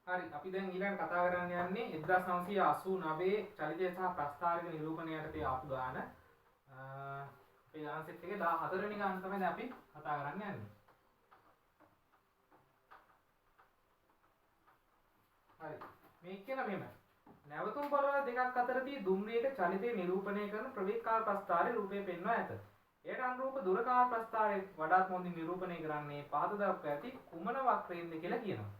හරි, අපි දැන් ඊළඟ කතා කරන්න යන්නේ 1989 චලිතය සහ ප්‍රස්ථාරික නිරූපණය යටතේ ආපු ගාන. අපේ ගාන සෙට් එකේ 14 වෙනි ගාන තමයි දැන් අපි කතා කරන්න යන්නේ. හරි. මේක කියන මෙහෙමයි. නැවතුම් පොළවල් දෙකක් අතරදී දුම්රියක චලිතය නිරූපණය කරන ප්‍රවේග කාල ප්‍රස්ථාරයේ රූපය පෙන්වා ඇත. එයට අනුරූප දුර කාල ප්‍රස්ථාරය වඩාත් හොඳින් නිරූපණය කරන්නේ පහත දක්වා ඇති කුමන වක්‍රයෙන්ද කියලා කියනවා.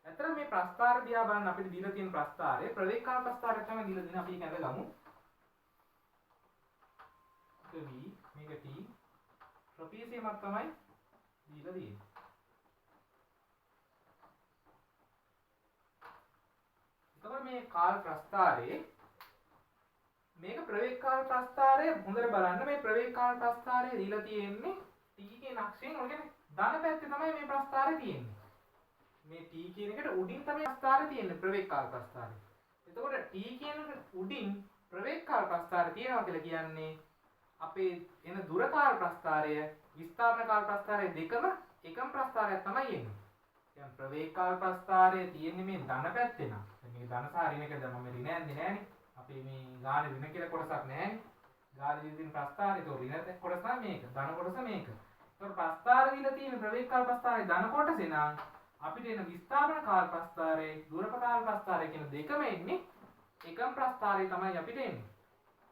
ඇත්තටම මේ ප්‍රස්ථාර දිහා බලන්න අපිට දීලා තියෙන ප්‍රස්ථාරය ප්‍රවේග කාල ප්‍රස්ථාරයක් තමයි දීලා තියෙන්නේ. අපි ඒක ඇඳගමු. මේක V, මේක T. ට්‍රපීසියමක් තමයි දීලා තියෙන්නේ. එතකොට මේ කාල ප්‍රස්ථාරයේ මේක ප්‍රවේග කාල ප්‍රස්ථාරය හොඳට බලන්න. මේ ප්‍රවේග කාල ප්‍රස්ථාරය දීලා තියෙන්නේ T කියන අක්ෂයෙන්, ඔය කියන්නේ ධන පැත්තේ තමයි මේ ප්‍රස්ථාරය තියෙන්නේ. මේ T කියන එකට උඩින් තමයි ප්‍රස්ථාරය තියෙන්නේ ප්‍රවේග කාල ප්‍රස්ථාරය. එතකොට T කියන එකට උඩින් ප්‍රවේග කාල ප්‍රස්ථාරය තියෙනවා කියලා කියන්නේ අපේ එන දුර කාල ප්‍රස්ථාරය විස්ථාපන කාල ප්‍රස්ථාරය දෙකම එකම ප්‍රස්ථාරයක් තමයි එන්නේ. දැන් ප්‍රවේග කාල ප්‍රස්ථාරය තියෙන්නේ මේ ධන පැත්තේ නම්. දැන් මේ ධන සහ ඍණ කියලා දැන් මම ඍණ ඇන්දේ නෑනේ. අපේ මේ ගානේ ඍණ කියලා කොටසක් නෑනේ. ගානේ දීලා තියෙන ප්‍රස්ථාරය ඒක ඍණ කොටස තමයි මේක. ධන කොටස මේක. ඒතකොට ප්‍රස්ථාර දීලා තියෙන ප්‍රවේග කාල ප්‍රස්ථාරය ධන කොටසේ නම් අපිට එන විස්ථාපන කාල ප්‍රස්ථාරය දුර කාල ප්‍රස්ථාරය කියන දෙකම එන්නේ එකම ප්‍රස්ථාරය තමයි අපිට එන්නේ.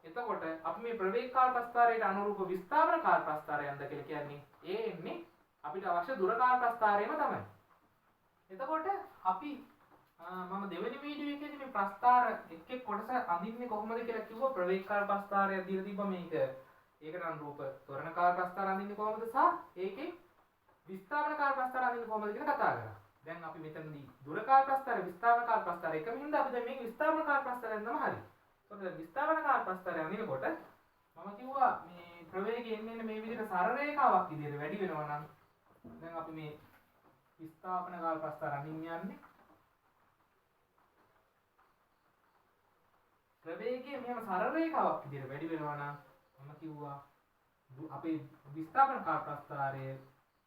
එතකොට අපි මේ ප්‍රවේග කාල ප්‍රස්ථාරයට අනුරූප විස්ථාපන කාල ප්‍රස්ථාරය යන්ද කියලා කියන්නේ ඒ එන්නේ අපිට අවශ්‍ය දුර කාල ප්‍රස්ථාරයම තමයි. එතකොට අපි මම දෙවෙනි වීඩියෝ එකේදී මේ ප්‍රස්ථාර එක් එක් කොටස අඳින්නේ කොහොමද කියලා කිව්වා. ප්‍රවේග කාල ප්‍රස්ථාරයක් දීලා තිබ්බා මේක. ඒකට අනුරූප ත්වරණ කාල ප්‍රස්ථාර අඳින්නේ කොහොමද සහ ඒකේ විස්ථාපන කාල ප්‍රස්ථාර අඳින්නේ කොහොමද කියලා කතා කරා. දැන් අපි මෙතනදී දුර කාල ප්‍රස්ථාරය විස්ථාපන කාල ප්‍රස්ථාරය එකම හින්දා අපි දැන් මේක විස්ථාපන කාල ප්‍රස්ථාරයෙන් තමයි හරි. ඒතකොට දැන් විස්ථාපන කාල ප්‍රස්ථාරය අඳිනකොට මම කිව්වා මේ ප්‍රවේගය එන්නේ මේ විදිහට සරල රේඛාවක් විදිහට වැඩි වෙනවා නම් දැන් අපි මේ විස්ථාපන කාල ප්‍රස්ථාර අඳින්න යන්නේ ප්‍රවේගය මෙහෙම සරල රේඛාවක් විදිහට වැඩි වෙනවා නම් මම කිව්වා අපේ විස්ථාපන කාල ප්‍රස්ථාරය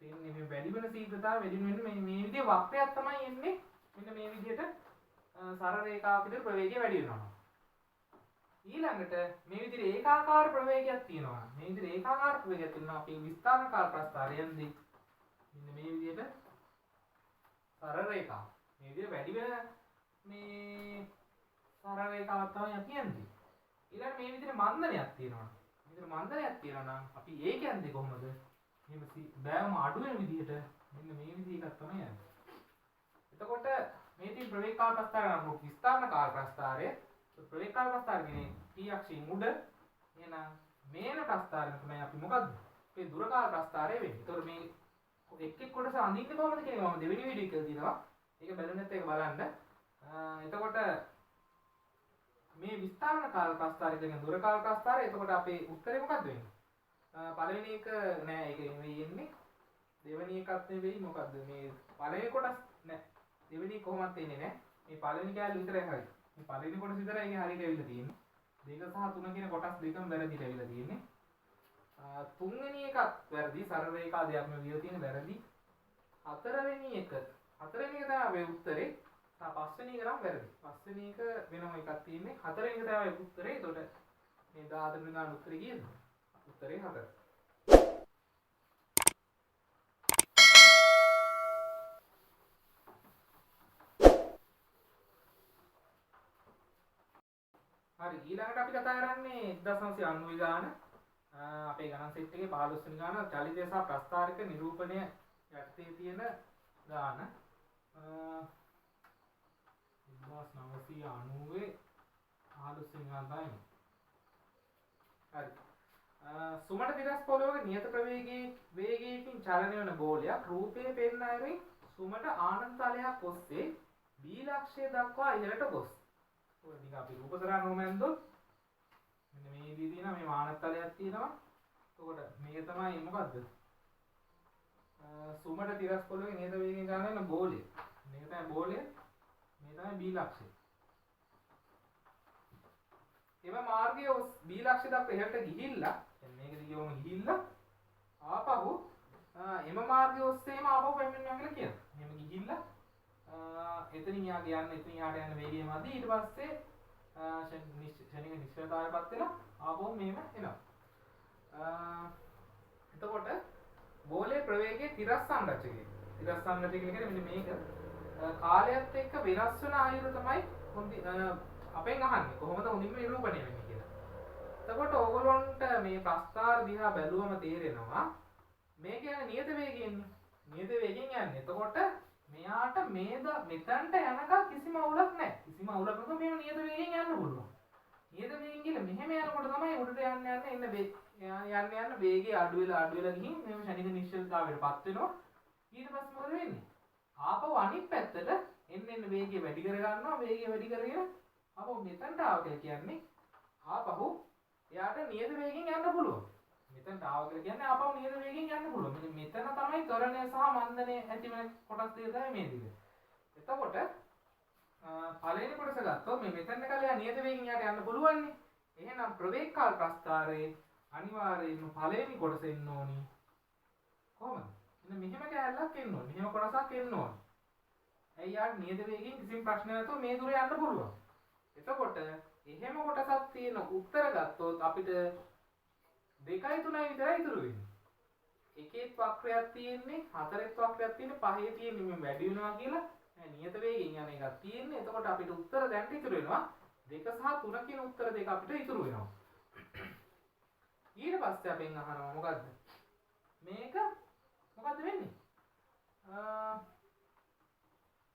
එන්නේ මේ වැඩි වෙන ශීඝ්‍රතාවය වැඩි වෙන මේ මේ විදිහේ වක්‍රයක් තමයි එන්නේ. මෙන්න මේ විදිහට සරල රේඛාවක් විදිහට ප්‍රවේගය වැඩි වෙනවා. ඊළඟට මේ විදිහට ඒකාකාර ප්‍රවේගයක් තියෙනවා. මේ විදිහට ඒකාකාර ප්‍රවේගයක් තියෙනවා අපේ විස්ථාපන කාල ප්‍රස්ථාරය යන්නේ මෙන්න මේ විදිහට සරල රේඛාව. මේ විදිහට වැඩි වෙන මේ සරල රේඛාවක් තමයි අපි යන්නේ. ඊළඟට මේ විදිහට මන්දනයක් තියෙනවා. මේ විදිහට මන්දනයක් තියෙනවා නම් අපි ඒක යන්නේ කොහොමද? මෙහෙම බෑවම අඩු වෙන විදිහට මෙන්න මේ විදිහ එකක් තමයි යන්නේ. එතකොට මේ තියෙන ප්‍රවේග කාල ප්‍රස්ථාරය නම් විස්ථාපන කාල ප්‍රස්ථාරය. ප්‍රවේග කාල ප්‍රස්ථාරය කියන්නේ T අක්ෂයෙන් උඩ. එහෙනම් මේන ප්‍රස්ථාරය තමයි අපි මොකද්ද? අපේ දුර කාල ප්‍රස්ථාරය වෙන්නේ. එතකොට මේ එක් එක් කොටස අඳින්නේ කොහොමද කියන එක මම දෙවෙනි වීඩියෝ එකේ දිනවා. ඒක බැලුවේ නැත්නම් ඒක බලන්න. එතකොට මේ විස්ථාපන කාල ප්‍රස්ථාරය කියන්නේ දුර කාල ප්‍රස්ථාරය. එතකොට අපේ උත්තරේ මොකද්ද වෙන්නේ? පළවෙනි එක නෑ, ඒක නෙවෙයි එන්නේ. දෙවෙනි එකත් නෙවෙයි. මොකද්ද මේ පළවෙනි කොටස් නෑ. දෙවෙනි කොහොමත් එන්නේ නෑ. මේ පළවෙනි කෑල්ල විතරයි හරි. මේ පළවෙනි කොටස විතරයි ඒකේ හරියට ඇවිල්ලා තියෙන්නේ. 2 සහ 3 කියන කොටස් දෙකම වැරදිට ඇවිල්ලා තියෙන්නේ. තුන්වෙනි එකත් වැරදි. සරල රේඛා දෙකක්ම දීලා තියෙන වැරදි. හතරවෙනි එක තමයි අපේ උත්තරේ. සහ පස්වෙනි එක නම් වැරදි. පස්වෙනි එක වෙනම එකක් තියෙන්නේ. හතරවෙනි එක තමයි උත්තරේ. එතකොට මේ 14 වෙනි ගාන උත්තරේ කීයද? උත්තරේ 4. හරි, ඊළඟට අපි කතා කරන්නේ 1990 ගාන අපේ ගණන් සෙට් එකේ 15 වෙනි ගාන චලිතය සහ ප්‍රස්ථාරික නිරූපණය යටතේ තියෙන ගාන. 1990 15 වෙනි ගාන තමයි. හරි. සුමට තිරස් පොළොවක නියත ප්‍රවේගයේ වේගයකින් චලනය වන ගෝලයක් රූපයේ පෙන්වන අයුරින් සුමට ආනත තලයක් ඔස්සේ B ලක්ෂය දක්වා ඉහළට ගොස්. ඔය නිකන් අපි රූප කරා නොම ඇන්දොත් මෙන්න මේ විදිහේ තියෙනවා මේ ආනත තලයක් තියෙනවා. එතකොට මේක තමයි මොකද්ද? සුමට තිරස් පොළොවේ නියත වේගයෙන් චලනය වන ගෝලය. මේක තමයි ගෝලය. මේ තමයි B ලක්ෂය. එම මාර්ගයේ B ලක්ෂය දක්වා ඉහළට ගිහිල්ලා දැන් මේක දිගේම ගිහිල්ලා ආපහු එම මාර්ගයේ ඔස්සේම ආපහු පැමිණෙනවා කියලා කියනවා. එහෙම ගිහිල්ලා එතනින් යාගේ යන්න එතනින් යාට යන්න වේගය මදි. ඊට පස්සේ ක්ෂණික නිශ්චලතාවයටපත් වෙලා ආපහු මෙහෙම එනවා. එතකොට බෝලයේ ප්‍රවේගයේ තිරස් සංරචකය. තිරස් සංරචකය කියන්නේ මෙන්න මේක කාලයත් එක්ක වෙනස් වෙන අයුරු තමයි අපෙන් අහන්නේ කොහොමද හොඳින්ම නිරූපණය වෙන්නේ කියලා. එතකොට ඕගොල්ලන්ට මේ ප්‍රස්තාර දිහා බැලුවම තේරෙනවා මේක යන්නේ නියත වේගයෙන්නේ. නියත වේගයෙන් යන්නේ. එතකොට මෙයාට මෙතනට යනකම් කිසිම අවුලක් නැහැ. කිසිම අවුලක් නැතුව මේව නියත වේගයෙන් යන්න පුළුවන්. නියත වේගයෙන් ගිහලා මෙහෙම යනකොට තමයි උඩට යන්න යන්න එන්න යන්න යන්න වේගය අඩු වෙලා අඩු වෙලා ගිහින් මෙහෙම ක්ෂණික නිශ්චලතාවයටපත් වෙනවා. ඊට පස්සේ මොකද වෙන්නේ? ආපහු අනිත් පැත්තට එන්න එන්න වේගය වැඩි කර ගන්නවා. වේගය වැඩි කරගෙන ආපහු මෙතනට ආව කියලා කියන්නේ ආපහු එයාට නියත වේගයෙන් යන්න පුළුවන්. මෙතනට ආව කියලා කියන්නේ ආපහු නියත වේගයෙන් යන්න පුළුවන්. මෙන්න මෙතන තමයි ත්වරණය සහ මන්දනය ඇති වෙන කොටස් දෙක තමයි මේ දෙක. එතකොට පළවෙනි කොටස ගත්තොත් මේ මෙතන කල එයා නියත වේගයෙන් යාට යන්න පුළුවන්නේ. එහෙනම් ප්‍රවේග කාල ප්‍රස්ථාරයේ අනිවාර්යයෙන්ම පළවෙනි කොටස එන්න ඕනි. කොහොමද? මෙන්න මෙහෙම කෑල්ලක් එන්න ඕනි. මෙහෙම කොටසක් එන්න ඕනි. ඇයි යාට නියත වේගයෙන් කිසිම ප්‍රශ්නයක් නැතුව මේ දුර යන්න පුළුවන්. එතකොට එහෙම කොටසක් තියෙන උත්තර ගත්තොත් අපිට 2යි 3යි විතරයි ඉතුරු වෙන්නේ. එකේත් වක්‍රයක් තියෙන්නේ, හතරෙත් වක්‍රයක් තියෙන්නේ, පහේ තියෙන්නේ මේ වැඩි වෙනවා කියලා නියත වේගයෙන් යන එකක් තියෙන්නේ. එතකොට අපිට උත්තර දැන් ඉතුරු වෙනවා 2 සහ 3 කියන උත්තර දෙක අපිට ඉතුරු වෙනවා. ඊට පස්සේ අපෙන් අහනවා මොකද්ද? මේක මොකද්ද වෙන්නේ?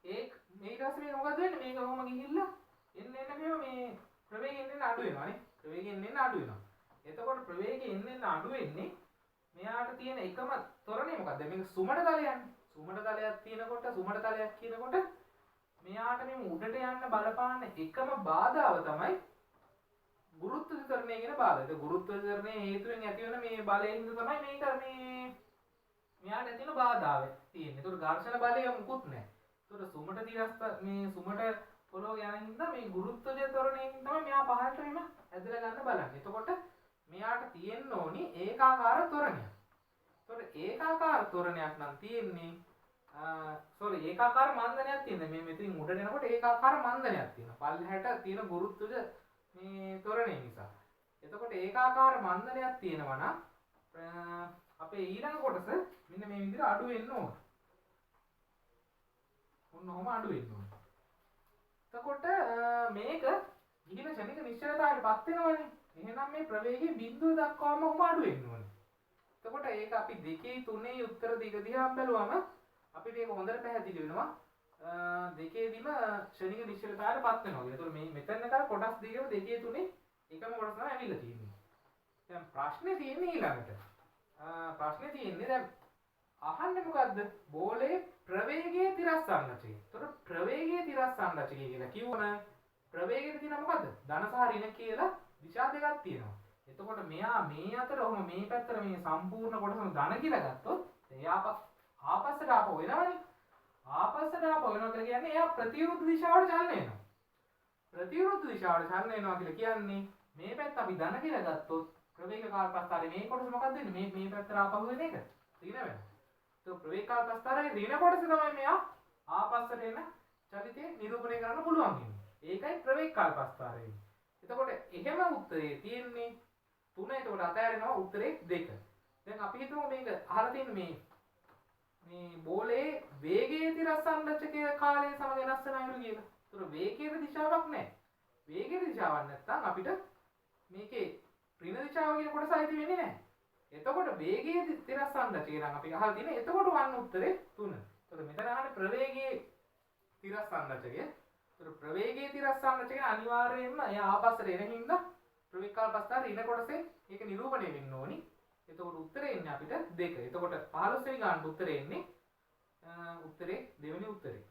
ඒක ඊට පස්සේ මේක මොකද්ද වෙන්නේ? මේක ඔහොම ගිහිල්ලා එන්න එන්න මෙහෙම මේ ප්‍රවේගය එන්න එන්න අඩු වෙනවා නේ. ප්‍රවේගය එන්න එන්න අඩු වෙනවා. එතකොට ප්‍රවේගය එන්න එන්න අඩු වෙන්නේ මෙයාට තියෙන එකම ත්වරණය මොකද්ද? මේක සුමට තලයන්නේ. සුමට තලයක් තියෙනකොට සුමට තලයක් කියනකොට මෙයාට මේ උඩට යන්න බලපාන එකම බාධාව තමයි ගුරුත්ව ත්වරණය කියන බාධාව. ඒක ගුරුත්ව ත්වරණයේ හේතුවෙන් ඇතිවන මේ බලයෙන් හින්දා තමයි මේක මේ මෙයාට ඇති වෙන බාධාව තියෙන්නේ. ඒතකොට ඝර්ෂණ බලය මුකුත් නැහැ. ඒතකොට සුමට තිරස්ත මේ සුමට පොළොව යන හින්දා මේ ගුරුත්වජ ත්වරණයෙන් තමයි මෙයා පහළට මෙහෙම ඇදලා ගන්න බලන්නේ. එතකොට මෙයාට තියෙන්න ඕනි ඒකාකාර ත්වරණයක්. එතකොට ඒකාකාර ත්වරණයක් නම් තියෙන්නේ සෝරි ඒකාකාර මන්දනයක් තියෙනවා. මේ මෙතනින් උඩට යනකොට ඒකාකාර මන්දනයක් තියෙනවා. පල්ලෙහාට තියෙන ගුරුත්වජ මේ ත්වරණය නිසා. එතකොට ඒකාකාර මන්දනයක් තියෙනවා නම් අපේ ඊළඟ කොටස මෙන්න මේ විදිහට අඩු වෙන්න ඕන. ඔන්න ඔහොම අඩු වෙන්න ඕන. එතකොට මේක ගිහින ක්ෂණික නිශ්චලතාවයටපත් වෙනවනේ. එහෙනම් මේ ප්‍රවේගය බිඳුව දක්වාම ඔහොම අඩු වෙන්න ඕනේ. එතකොට ඒක අපි 2 3 උත්තර දෙක දිහා බැලුවම අපිට ඒක හොඳට පැහැදිලි වෙනවා. දෙකේදීම ක්ෂණික නිශ්චලතාවයටපත් වෙනවා කියලා. එතකොට මේ මෙතන කර කොටස් දෙකම 2 3 එකම කොටස තමයි ඇවිල්ලා තියෙන්නේ. දැන් ප්‍රශ්නේ තියෙන්නේ ඊළඟට. ප්‍රශ්නේ තියෙන්නේ දැන් අහන්නේ මොකද්ද? බෝලයේ ප්‍රවේගයේ තිරස් සංරචකය. එතකොට ප්‍රවේගයේ තිරස් සංරචකය කියලා කිව්වම ප්‍රවේගයට තියෙන මොකද්ද? ධන සහ ඍණ කියලා දිශා දෙකක් තියෙනවා. එතකොට මෙයා මේ අතර ඔහොම මේ පැත්තට මේ සම්පූර්ණ කොටසම ධන කියලා ගත්තොත් එයා ආපස්සට ආපහු එනවනේ. ආපස්සට ආපහු එනවා කියලා කියන්නේ එයා ප්‍රතිවිරුද්ධ දිශාවට චලනය වෙනවා. ප්‍රතිවිරුද්ධ දිශාවට චලනය වෙනවා කියලා කියන්නේ මේ පැත්ත අපි ධන කියලා ගත්තොත් ප්‍රවේග කාල ප්‍රස්ථාරයේ මේ කොටස මොකක්ද වෙන්නේ? මේ මේ පැත්තට ආපහු වෙන එක ඍණ වෙනවා. ඒක ප්‍රවේග කාල ප්‍රස්ථාරයේ ඍණ කොටස තමයි මෙයා ආපස්සට එන චලිතය නිරූපණය කරන්න පුළුවන් වෙන්නේ. ඒකයි ප්‍රවේග කාල ප්‍රස්ථාරය. එතකොට එහෙම උත්තරේ තියෙන්නේ 3. එතකොට අතෑරෙනවා උත්තරේ 2. දැන් අපි හිතමු මේක අහලා තියෙන මේ මේ බෝලයේ වේගයේ තිරස් සංරචකය කාලය සමග වෙනස් වෙන අයුරු කියලා. ඒතර වේගයේ දිශාවක් නැහැ. වේගයේ දිශාවක් නැත්නම් අපිට මේකේ ඍණ දිශාව කියන කොටස අයිති වෙන්නේ නැහැ. එතකොට වේගයේ තිරස් සංරචකය නම් අපි අහලා තියෙන එතකොට වන්න උත්තරේ 3. එතකොට මෙතන අහන්නේ ප්‍රවේගයේ තිරස් සංරචකය. එතකොට ප්‍රවේගයේ තිරස් සංරචකය අනිවාර්යයෙන්ම එයා ආපස්සට එන හින්දා ප්‍රවේග කාල ප්‍රස්ථාර ඍණ කොටසේ ඒක නිරූපණය වෙන්න ඕනි. එතකොට උත්තරේ එන්නේ අපිට 2. එතකොට 15 වෙනි ගානට උත්තරේ එන්නේ උත්තරේ දෙවෙනි උත්තරේ.